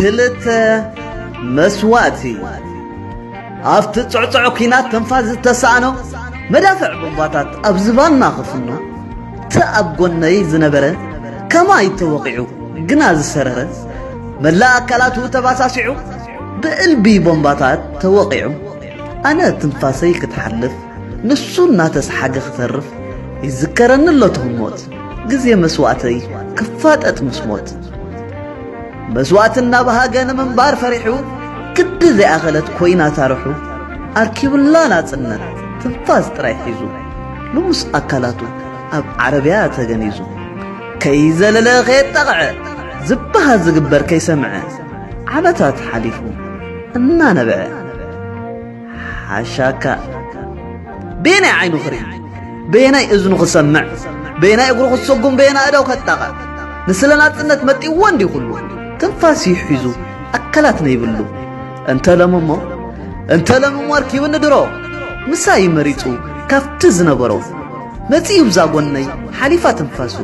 ክልተ መስዋእቲ። ኣብቲ ጽዕጽዕ ኲናት ትንፋስ ዝተሳእኖ፣ መዳፍዕ ቦምባታት ኣብ ዝባንና ክፍኖ፣ እቲ ኣብ ጎነይ ዝነበረ ከማይ ተወቒዑ ግና ዝሰረረ፣ መላእ ኣካላቱ ተባሳሲዑ ብእልቢ ቦምባታት ተወቒዑ፣ ኣነ ትንፋሰይ ክትሓልፍ ንሱ እናተስሓገ ክተርፍ ይዝከረኒ ኣሎ ትህሞት። ግዜ መስዋእተይ ክፋጠጥ ምስ ሞት። መስዋእቲ እናበሃገ ንምንባር ፈሪሑ፣ ግዲ ዘይኣኸለት ኮይና ታርሑ። ኣርኪቡላ ናጽነት ትንፋስ ጥራይ ሒዙ፣ ልሙስ ኣካላቱ ኣብ ዓረብያ ተገኒዙ። ከይዘለለ ከየጣቕዐ፣ ዝበሃል ዝግበር ከይሰምዐ፣ ዓመታት ሓሊፉ እናነብዐ። ሓሻካ። በየናይ ዓይኑ ክርኢ፣ በየናይ እዝኑ ክሰምዕ፣ በየናይ እግሩ ክሰጉም፣ በየናይ ኣእዳው ከጣቕዕ። ንስለ ናጽነት መጢዎ እንዲ ኩሉ ትንፋስ እዩ ሒዙ ኣካላት ነይብሉ። እንተ ለምሞ፣ እንተ ለምሞ ኣርኪብኒ ድሮ፣ ምሳይ መሪጹ ካብቲ ዝነበሮ። መጺኡ ብዛ ጎነይ ሓሊፋ ትንፋሱ፣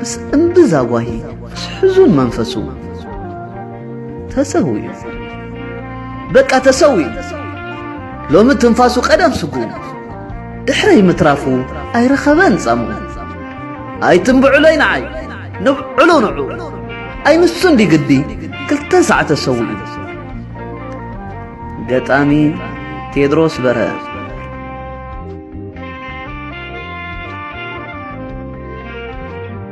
ምስ እምብዛ ጓሂ፣ ምስ ሕዙን መንፈሱ። ተሰዊኡ። በቃ ተሰዊኡ። ሎሚ ትንፋሱ ቀደም ስጉ። ድሕረይ ምትራፉ ኣይረኸበን ጻሙ። ኣይትንብዑለይ ንዓይ፣ ንብዑሉ ንዑ። ኣይ ንሱ እንዲ ግዲ ክልተ ሳዕ ተሰዊኡ። ገጣሚ ቴድሮስ በርሀ።